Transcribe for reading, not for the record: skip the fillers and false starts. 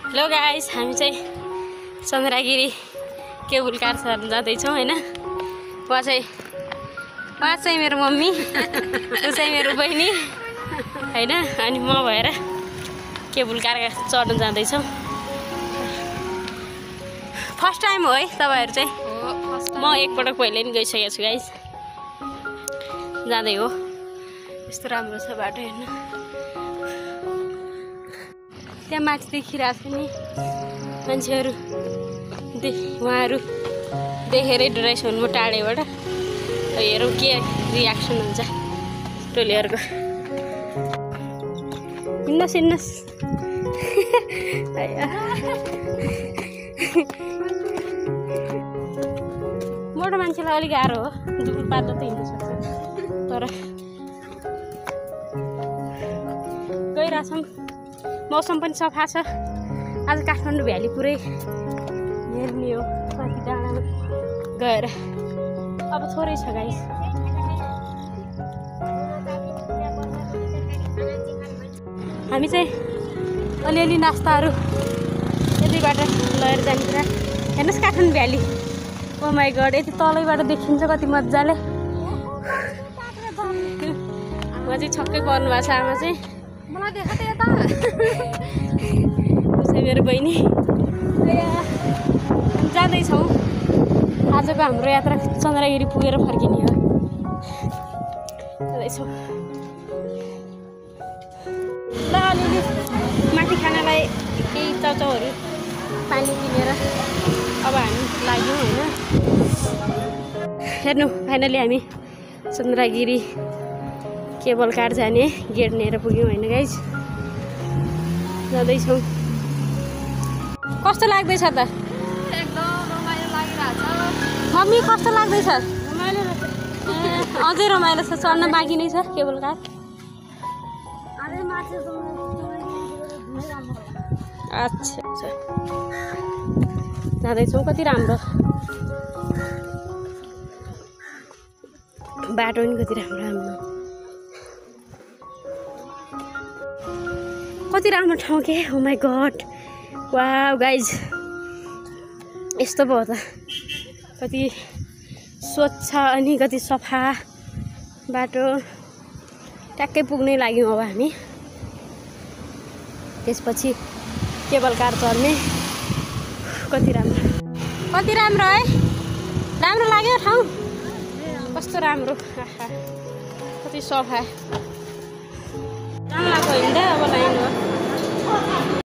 Hello guys, हामी चाहिँ Chandragiri cable car चढ्न जाँदैछौँ हैन। उहाँ चाहिँ मेरो मम्मी, ऊ चाहिँ मेरो बहिनी हैन। अनि म भएर केबुल कार चढ्न जाँदैछौँ। फर्स्ट टाइम हो है तपाईहरु चाहिँ? म एकपटक पहिले नि गइसकेको छु गाइस। जाँदै हो, यस्तो राम्रो छ बाटो हेर्नु। त्यहाँ माथि देखिरहेको छ नि मान्छेहरू, उहाँहरू देखेरै डराइस हुनु म टाढैबाट। हेरौँ के रियाक्सन हुन्छ टोलीहरूको। हिँड्नुहोस् मोटो मान्छेलाई अलिक गाह्रो हो, दुब्लो पातलो त हिँड्न सक्छ। तर गइरहेछौँ, मौसम पनि सफा छ। आज काठमाडौँ भ्याली पुरै हेर्ने हो माथि डाँडामा गएर। अब थोरै छ गाइस। हामी चाहिँ अलिअलि नास्ताहरू यतिबाट लगेर जाने कुरा। हेर्नुहोस् Kathmandu valley, oh my god, यति तलैबाट देखिन्छ कति मजाले। उहाँ चाहिँ छक्कै पर्नु भएको छ। आमा चाहिँ मलाई देख त यता, मेरो बहिनी। जाँदैछौँ। आजको हाम्रो यात्रा चन्द्रगिरी पुगेर फर्किने हो। जाँदैछौँ। ल अलिअलि माथि खानालाई केही चाउचाउहरू पानी किनेर अब हामी लाग्यौँ होइन। हेर्नु, फाइनली हामी चन्द्रगिरी केबल कार जाने गेट लिएर पुग्यौँ होइन गाइज। जाँदैछौँ। कस्तो लाग्दैछ त? एकदम रमाइलो लागिरहेछ। मम्मी कस्तो लाग्दैछ? रमाइलो रहेछ। अझै रमाइलो छ, चढ्न बाँकी नै छ केबल कार। अच्छा अच्छा, जाँदैछौँ। कति राम्रो बाटो पनि, कति राम्रो राम्रो, कति राम्रो ठाउँ के। ओ माई गड, वाउ गाइज, यस्तो भयो त। कति स्वच्छ अनि कति सफा बाटो। ट्याक्कै पुग्नै लाग्यौँ अब हामी। त्यसपछि केबल कार चढ्ने। कति राम्रो, कति राम्रो है। राम्रो लाग्यो ठाउँ, कस्तो राम्रो। कति सफा, राम्रो लाग्यो हिँड्दा। अब लाइन हो।